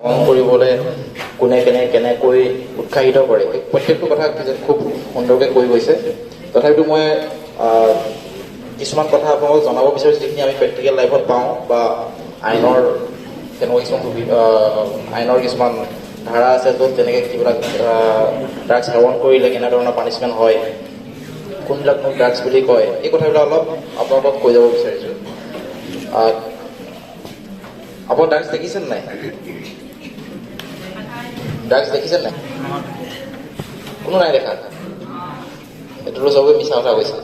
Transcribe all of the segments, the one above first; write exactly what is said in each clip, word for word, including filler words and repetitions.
গ্ৰহণ কৰিবলৈ কোনে কেনে কেনেকৈ উৎসাহিত কৰে, এই প্ৰত্যেকটো কথা খুব সুন্দৰকৈ কৈ গৈছে। তথাপিতো মই আহ, কিছুমান কথা আপোনালোকক জনাব বিচাৰিছোঁ, যিখিনি আমি প্ৰেক্টিকেল লাইফত পাওঁ বা আইনৰ তেনেকুৱা কিছুমান সুবি- আহ, আইনৰ কিছুমান ধাৰা আছে, য'ত যেনেকৈ কিবা ড্ৰাগছ সেৱন কৰিলে কেনেধৰণৰ পানিচমেণ্ট হয়, কোনবিলাক ড্ৰাগছ বুলি কয়, এই কথাবিলাক অলপ আপোনালোকক কৈ যাব বিচাৰিছোঁ। আহ, আপুনি ড্ৰাগছ দেখিছে নে নাই? ড্ৰাগছ দেখিছে নে নাই? কোনো নাই দেখা? এইটোতো চবেই মিছা কথা কৈছে।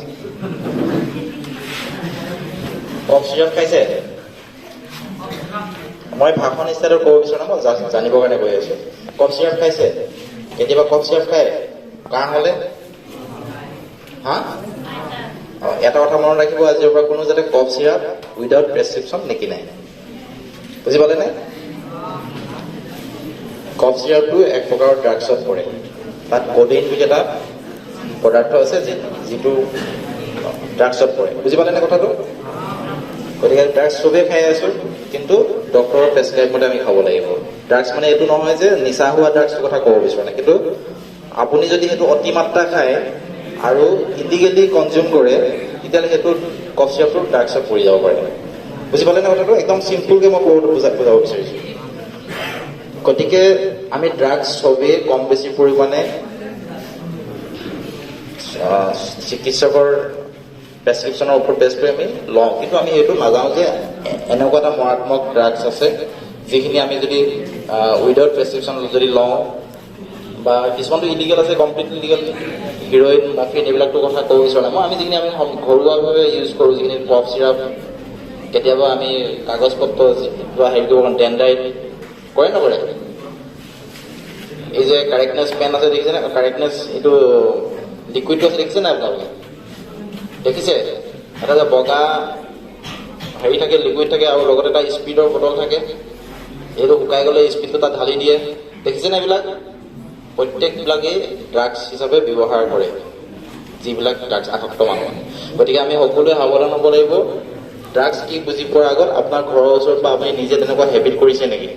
কফ চিৰাপ খাইছে? মই ভাষণ ষ্টাইলত ক'ব বিচৰা নাই, মই জাষ্ট জানিবৰ কাৰণে কৈ আছো। কফ চিৰাপ খাইছে? কেতিয়াবা কফ চিৰাপ খায়? কাহ হ'লে? হা? অ, এটা কথা মনত ৰাখিব, আজিৰ পৰা কোনো যাতে কফ চিৰাপ উইদাউট প্ৰেছক্ৰিপশ্যন নিকিনে। বুজি পালেনে? কফ চিৰাপটো এক প্ৰকাৰৰ ড্ৰাগছত পৰে। তাত কডেইন বুলি এটা পদাৰ্থ আছে, যি- যিটো ড্ৰাগছত পৰে। বুজি পালেনে কথাটো? গতিকে ড্ৰাগছ চবেই খাই আছো, কিন্তু ডক্টৰৰ প্ৰেছক্ৰাইব মতে আমি খাব লাগিব। ড্ৰাগছ মানে এইটো নহয় যে নিচা হোৱা ড্ৰাগছৰ কথা ক'ব বিচৰা নাই, কিন্তু আপুনি যদি সেইটো অতিমাত্ৰা খায় আৰু ইলিগেলি কনজিউম কৰে, তেতিয়াহ'লে সেইটো কফ চিৰাপটো ড্ৰাগছত পৰি যাব পাৰে। বুজি পালেনে কথাটো? একদম চিম্পুলকৈ মই ক'ব বুজা- বুজাব বিচাৰিছোঁ। গতিকে আমি ড্ৰাগছ চবেই কম বেছি পৰিমাণে আহ, চিকিৎসকৰ প্ৰেছক্ৰিপশ্যনৰ ঔষধ বেছ কৰি আমি লওঁ, কিন্তু আমি এইটো নাজানো যে এ- এনেকুৱা এটা মাৰাত্মক ড্ৰাগছ আছে, যিখিনি আমি যদি উইদাউট প্ৰেছক্ৰিপশ্যন যদি লওঁ, বা কিছুমানটো ইলিগেল আছে, কমপ্লিট ইলিগেল, হিৰইন, মৰ্ফিন, এইবিলাকতো কথা ক'ব বিচৰা নাই। মই আমি যিখিনি আমি সম- ঘৰুৱাভাৱে ইউজ কৰোঁ, যিখিনি কফ চিৰাপ, কেতিয়াবা আমি কাগজ পত্ৰ যি- কিবা হেৰি কৰিব কাৰণে ডেণ্ড্ৰাইট কৰে নকৰে? এই যে কাৰেক্টনেছ পেন আছে, দেখিছেনে? কাৰেক্টনেছ এইটো লিকুইডটো আছে, দেখিছেনে আপোনালোকে? দেখিছে? এটা যে বগা হেৰি থাকে, লিকুইড থাকে, আৰু লগতে এটা স্পিডৰ বটল থাকে। এইটো শুকাই গ'লে স্পিডটো তাত ঢালি দিয়ে। দেখিছেনে এইবিলাক? প্ৰত্যেকবিলাকেই ড্ৰাগছ হিচাপে ব্যৱহাৰ কৰে, যিবিলাক ড্ৰাগছ আসক্ত মানুহ। গতিকে আমি সকলোৱে সাৱধান হ'ব লাগিব। ড্ৰাগছ কি বুজি পোৱাৰ আগত আপোনাৰ ঘৰৰ ওচৰত বা আপুনি নিজে তেনেকুৱা হেবিট কৰিছে নেকি?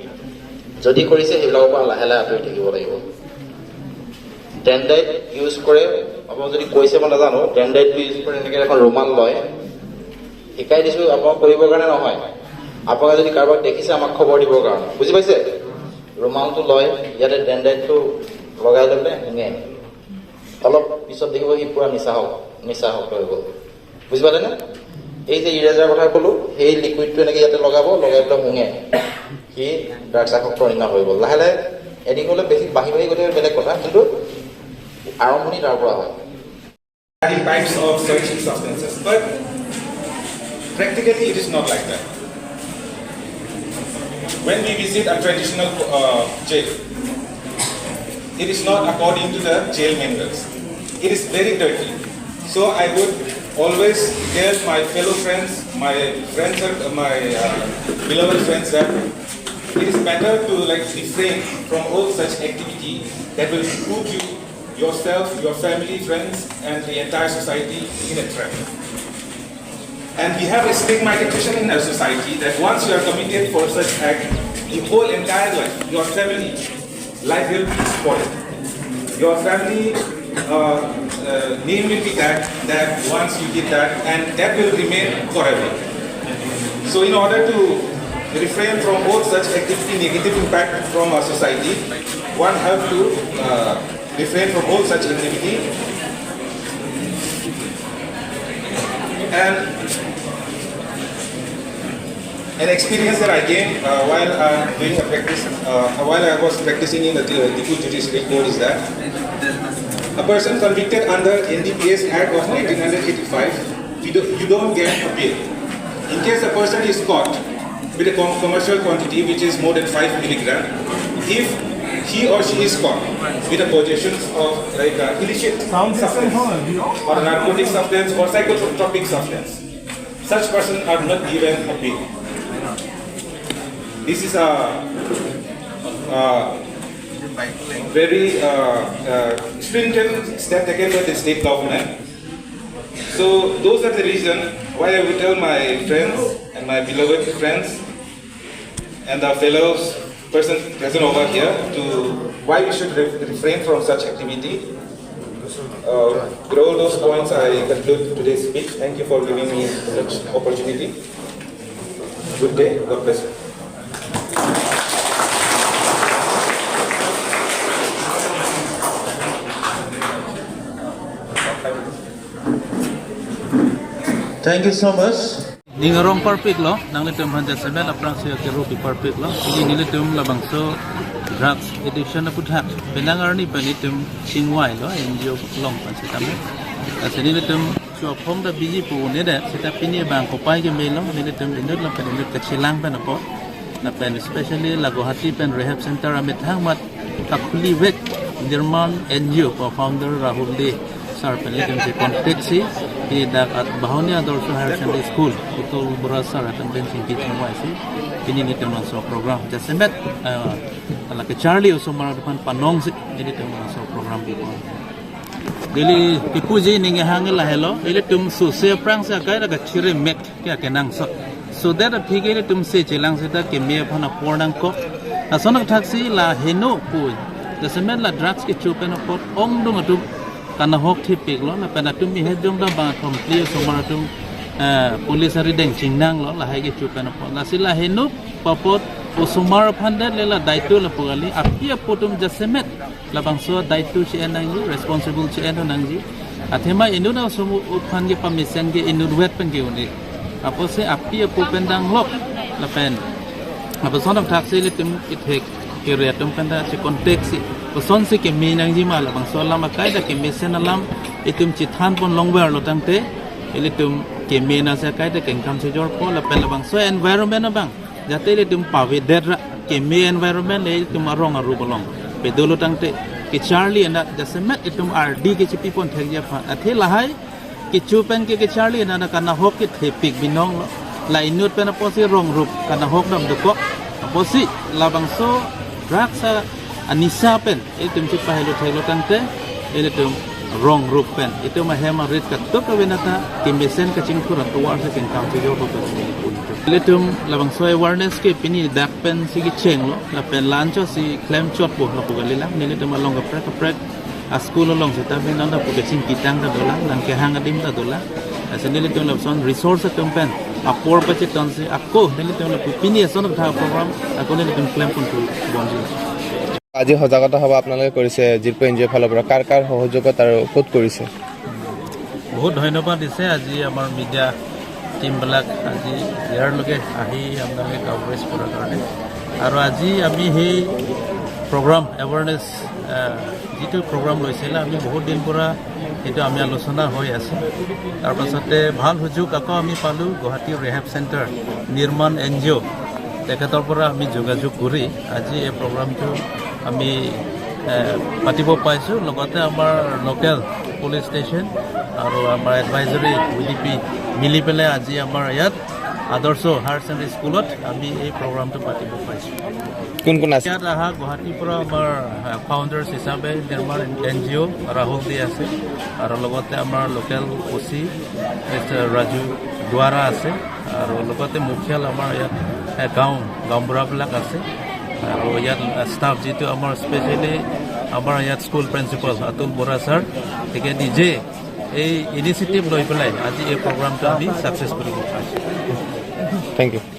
যদি কৰিছে, সেইবিলাকৰ পৰা লাহে লাহে আঁতৰি থাকিব লাগিব। ডেণ্ড্ৰাইট ইউজ কৰে, আপোনাক যদি কৈছে মই নাজানো, ডেণ্ড্ৰাইটটো ইউজ কৰে, এনেকে এখন ৰুমাল লয়, শিকাই দিছো আপোনাক কৰিবৰ কাৰণে নহয়, আপোনালোকে যদি কাৰোবাক দেখিছে আমাক খবৰ দিবৰ কাৰণে, বুজি পাইছে? ৰুমালটো লয়, ইয়াতে ডেণ্ড্ৰাইটটো লগাই লৈ পেলাই শুঙে, অলপ পিছত দেখিব সি পুৰা নিচা হ'ব, নিচা আসক্ত হৈ গ'ল। বুজি পালেনে? এই যে ইৰেজাৰ কথা ক'লো, সেই লিকুইডটো এনেকে ইয়াতে লগাব, লগাই পেলাই শুঙে, সি ড্ৰাগছ আসক্ত নিচিনা হৈ গ'ল। লাহে লাহে এডিক্ট হ'লে বেছি বাঢ়ি বাঢ়ি গৈ থাকে, বেলেগ কথা, কিন্তু আৰম্ভণি তাৰ পৰা হয়। Types of certain substances, but practically it is not like that. When we visit a traditional uh, jail, it is not according to the jail manuals. It is very dirty. So I would always tell my fellow friends, my friends, are- my uh, beloved friends, that it is better to, like, refrain from all such activity that will put you, yourself, your family, friends, and the entire society in a trap. And we have a stigmatization in our society that once you are committed for such act, the whole entire life, your family life will be spoiled. Your family uh, uh, name will be that, that once you did that, and that will remain forever. So in order to refrain from all such activity, negative impact from our society, one have to uh, refrain from all such activity. And an experience that I gained uh, while uh, doing a practice, uh, while I was practicing in the Di- Diphu Judiciary Court, is that a person convicted under N D P S Act of nineteen eighty-five, you, do, you don't get a bail. In case a person is caught with a com- commercial quantity which is more than five milligram, if he or she is caught with a possession of, like, uh, illicit substance or a narcotic substance or psychotropic substance, such persons are not given a bail. This is a, a very uh, uh, stringent step taken by the state government. So those are the reason why I would tell my friends and my beloved friends and the fellows Person present over here to why we should re- refrain from such activity. Uh, with all those points, I conclude today's speech. Thank you for giving me such opportunity. Good day. God bless you. Thank you so much. Ning arong parpiklo, nanglitum aphan jasemet aphrangsi kerup parpiklo. Isi nelitum labangso drugs addiction aputhak penang arni pen itum chingvailo N G O along pen sitame. Lasi nelitum chophong ta biji pu-un-e det, seta pini abang kopai kemelo, nelitum inut lapen inut kachelang pen apot. Lapen especially la Guwahati pen rehab center amethang amat kakhuli vek Nirman N G O co-founder Rahul Dey sir pen nelitum si contact si, pini dak at Bahoni Adarsha Higher Secondary School, Atul Bora sir atum pen chingki chingvai si, pini nelitum labangso program jasemet, eh, la kacharli osomar aphan panong si, nelitum labangso program bipo. Neli kipuji ning hang lahelo, ilitum suse aphrangsi akai ra kachiri mek ke akenangsot. So that aphi ke ilitum se chelang seta keme aphan apor nangkok. Lason athaksi la heno pu. Jasemet la drugs kecho pen apot ongdung atum kanahok thepiklo, lapen atum ihejong ta bang athom phli osomar atum, eh, police arideng chingnanglo, lahai kecho pen apot. Lasi la heno pu apot osomar aphan det le la daito lapu kali, api apo atum jasemet labangso daito che-en nangji, responsible che-en nangji. Athema inut aosomar aphan kepamesen ke inutvet pen ke-un-e. Apotsi api apo pen danglok lapen lapuson athaksi ilitum kethek kere atum pen ta si contact si, kosonsi keme nangji ma labangso alam akai ta kemesen alam itum chethan pon longverlo tangte, ilitum keme nasi akai ta kengkam chejorpo lapen labangso environment abang jate ilitum pavedet ra keme environment le itum arong arup along pedolo tangte kacharli anat jasemet itum ardi kechepi pon thekji aphan. Athe lahai kecho pen ke kacharli anat kanahok kethepik binonglo. La inut pen apotsi rong rup kanahok dam dokok. Apotsi labangso drugs anisa pen itum chepahelo theklo tangte, ilitum rong rup pen itum ahem arit katuk kave nata kemesen kachingthur atovar si kengkam chejorpo pen ilitum labangso awareness ke pini dak pensi kechenglo, lapen la-anchot si klemchotpo lapu kalilang, nelitum along kaprek kaprek a-school along seta pen nang lapu kachingki tang ta dolang, nang kehang adim ta dolang. Lasi nelitum lapuson resource atum pen apor pacheton si ako nelitum lapu pini ason tha program ako nelitum klem pon thu bomji. আজি সজাগতা সভা আপোনালোকে কৰিছে জিৰপু N G অ'ৰ ফালৰ পৰা, কাৰ কাৰ সহযোগত আৰু ক'ত কৰিছে? বহুত ধন্যবাদ দিছে আজি আমাৰ মিডিয়া টিমবিলাক আজি ইয়াৰলৈকে আহি আপোনালোকে কভাৰেজ কৰাৰ কাৰণে। আৰু আজি আমি সেই প্ৰগ্ৰাম, এৱাৰনেছ, যিটো প্ৰগ্ৰাম লৈছিলে, আমি বহুত দিন পৰা এইটো আমি আলোচনা হৈ আছে। তাৰ পাছতে ভাল সুযোগ আকৌ আমি পালোঁ, গুৱাহাটী ৰিহেব চেণ্টাৰ নিৰ্মাণ এন জি অ' তেখেতৰ পৰা আমি যোগাযোগ কৰি আজি এই প্ৰগ্ৰামটো আমি, এ, পাতিব পাইছোঁ। লগতে আমাৰ লোকেল পুলিচ ষ্টেচন আৰু আমাৰ এডভাইজৰী ভি ডি পি মিলি পেলাই আজি আমাৰ ইয়াত আদৰ্শ হায়াৰ ছেকেণ্ডেৰী স্কুলত আমি এই প্ৰগ্ৰামটো পাতিব পাইছোঁ। কোন কোন আছে? ইয়াত অহা গুৱাহাটীৰ পৰা আমাৰ, আ, ফাউণ্ডাৰ্ছ হিচাপে নিৰ্মাণ এন জি অ' ৰাহুল দে আছে আৰু লগতে আমাৰ লোকেল অ' চি মিষ্টাৰ ৰাজু দুৱাৰা আছে আৰু লগতে মুখিয়াল আমাৰ ইয়াত, এ, গাঁও, গাঁওবুঢ়াবিলাক আছে আৰু ইয়াত, এ, ষ্টাফ যিটো আমাৰ স্পেচিয়েলি আমাৰ ইয়াত স্কুল প্ৰিন্সিপাল আতুল বৰা ছাৰ, তেখেতে নিজে এই ইনিচিয়েটিভ লৈ পেলাই আজি এই প্ৰগ্ৰামটো আমি ছাকচেছ কৰিব পাৰিছোঁ। Thank you.